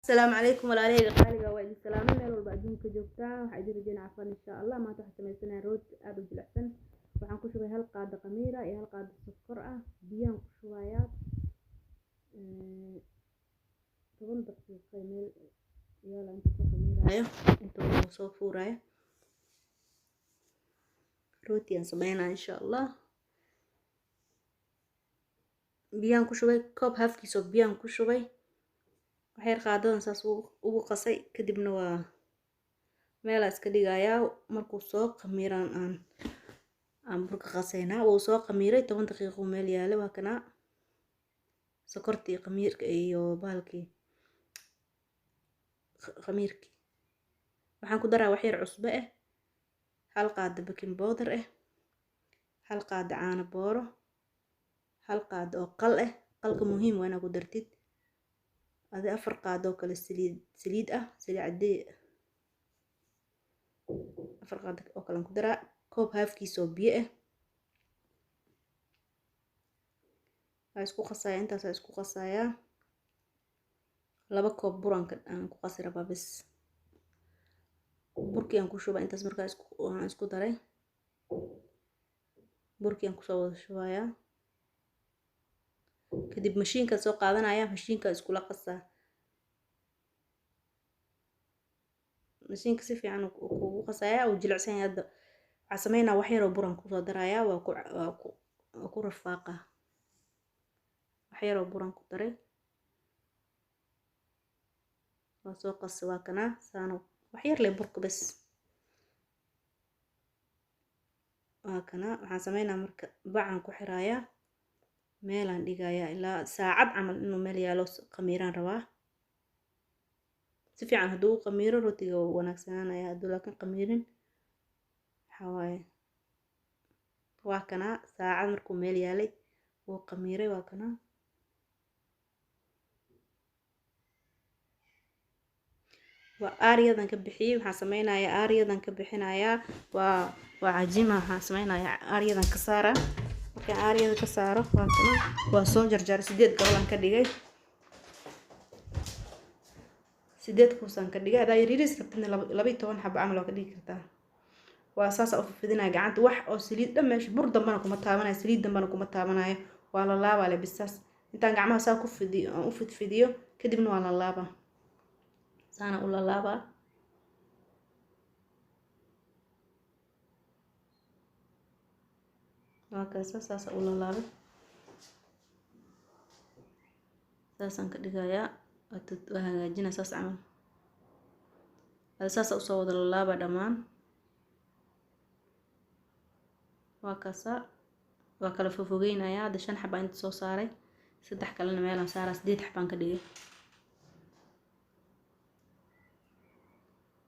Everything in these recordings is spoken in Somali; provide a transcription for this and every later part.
Asalaamu calaykum walaalahayga qaaliga, waa idin salaamay meel walba adduunka joogtaan. Waxaa idin rajeynaa cafan insha Allah. Maanta waxaan sameysanayaa rooti aada u jilicsan. Waxaan ku shubay 1 qaado khamiira iyo 1 qaado sokor ah. Biyaan ku shubayaa 10 daqiiqo meel yaala inta ku khamiirayo, inta uu soo fuurayo. Rooti aan sameynaa insha Allah. Biyaan ku shubay koob haafkiisa oo biyaan ku shubay, waxyar qaadadan saas ugu qasay, kadibna waa meelaa iska dhigayaa. Markuu soo khamiiraan aan burka qasaynaa. Wuu soo khamiiray, 10 daqiiqo meel yaalay. Waa kanaa sokortii, khamiirka iyo bahalkii khamiirkii. Waxaan ku daraa waxyar cusbo ah, 1 qaado baking powder ah, 1 qaado caano booro, 1 qaado oo qal ah. Qalka muhiim waa inaad ku dartid. Adi 4 qaado oo kale saliid, saliid ah, saliid cadee 4 qaado oo kale aan ku daraa, koob haafkiisa oo biyo ah. Waa isku qasayaa, intaas waa isku qasayaa. 2 koob bur aan ku qasi rabaa bes. Burkii aan ku shubaa intaas. Markaa isku aan isku daray, burkii aan kusoo wada shubayaa. Kadib mashiinka soo qaadanaya, mashiinka iskula qasaa. Mashiinka si fiican kugu qasaya, uu jilicsan yahay. Hadda waxaa sameynaa wax yaroo buraan kusoo darayaa, waa ku rafaaqa. Wax yaroo buraan ku daray, waa soo qasay. Waa kanaa saano, wax yar leh burka bes. Waa kanaa. Waxaan sameynaa marka bacaan ku xirayaa, meelaan dhigayaa ilaa saacad camal inuu meel yaalo khamiiraan rabaa. Si fiican hadduu u khamiiro, rootiga wuu wanaagsanaanaya. Hadduu laakiin khamiirin, waxaa waaye. Waa kanaa, saacad markuu meel yaalay wuu khamiiray. Waa kanaa. Waa aaryadan ka bixiyey. Waxaan sameynayaa aaryadan ka bixinayaa, waa cajima. Waxaan sameynayaa aaryadan ka saara. Markaan aaryada ka saaro, waa kana, waa soo jarjaray. 8 gobol ka dhigay, 8 kuusaan ka dhigay. Hadaa yaryariis rabtidna 12 xabo camal waa ka dhigi kartaa. Waa saasa u fidinaya gacanta. Wax oo saliid dhan meesha bur dambana kuma taabanayo, saliid dambana kuma taabanayo. Waa la laabaa le bisaas. Intaan gacmaha saa ku fidiyo, aan u fidfidiyo, kadibna waa la laabaa, saana u lalaabaa. Waa kaasa, saasa u lalaabay, saasaan ka dhigayaa. Waa hagaajina saas camal. Saasa usoo wada lalaaba dhammaan. Waa kaasa, waa kala fofogeynayaa. Hadda 5 xabaa inta soo saaray, 3 kalena meelaan saaraa, 8 xabaan ka dhigay.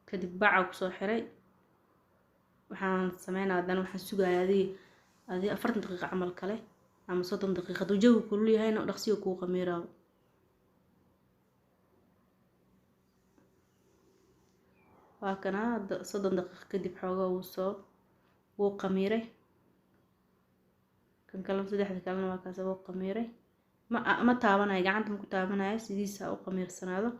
Kadib baca kusoo xiray. Waxaan sameynaa haddana, waxaan sugayaa adi 40 daqiiqo camal kale ama 30 daqiiqo. Hadduu jawigu kulul yahayna, dhaqsiga kuu khamiiraayo. Waa kana, hadda 30 daqiiqo kadib xoogaa wuu khamiiray. Kan kalena, saddexda kalena waa kaas, wuu khamiiray. Ma taabanayo, gacanta ma ku taabanayo, sidiisa u khamiirsanaado.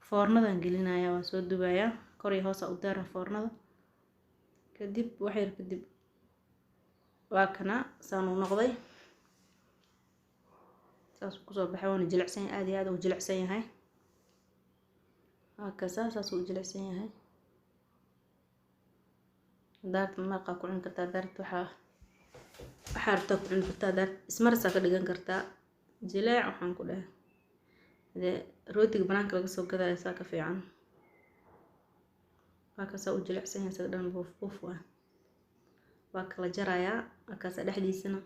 Foornadan gelinaya, waa soo dubayaa, kor iyo hoos u daara foornada. Kadib wax yar kadib waa kana, saan uu noqday, saasuu kusoo baxay. Waana jilicsan yahay, aad iyo aad uu jilicsan yahay. Waa kasa, saasuu u jilicsan yahay. Daarta maraqaa ku cuni kartaa, daarta waxaa rabtaa ku cuni kartaa, daarta ismarisaa ka dhigan kartaa. Jileec waxaan ku dhahay dee rootiga banaanka laga soo gadaayo saa ka fiican. Waa kasaa, u jilicsan yahay isaga dhan, buuf buuf. Waa kala jarayaa. Waa kaasa dhexdiisana,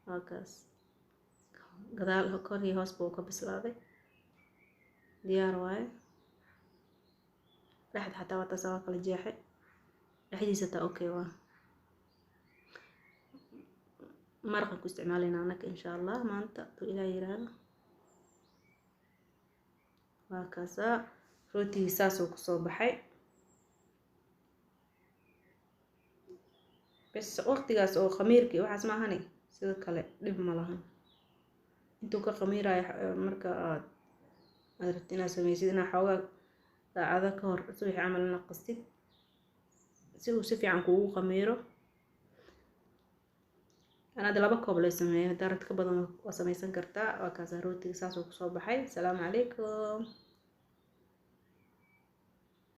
waa kaas. Gadaal, kor iyo hoos buu ka bislaaday, diyaar waaye. Dhexda xataa waa taasa, waa kala jeexay dhexdiisa taa. Okay, waa maraqan ku isticmaalayna anaka insha Allah maanta hadduu Ilaah yiraahdo. Waa kaasaa, rootigii saasuu kusoo baxay. Bes waqtigaas oo khamiirkii waxaas ma ahani, sida kale dhib ma lahan. Intuu ka khamiirayo, marka aad rabtid inaad sameysid, inaad xoogaa saacado ka hor subaxii camal inaad qastid si uu si fiican kuugu khamiiro. Ana hadda 2 koob lay sameeyo, haddaa rabtid ka badan waa sameysan kartaa. Waa kaasaa, rootiga saasuu kusoo baxay. Asalaamu calaykum.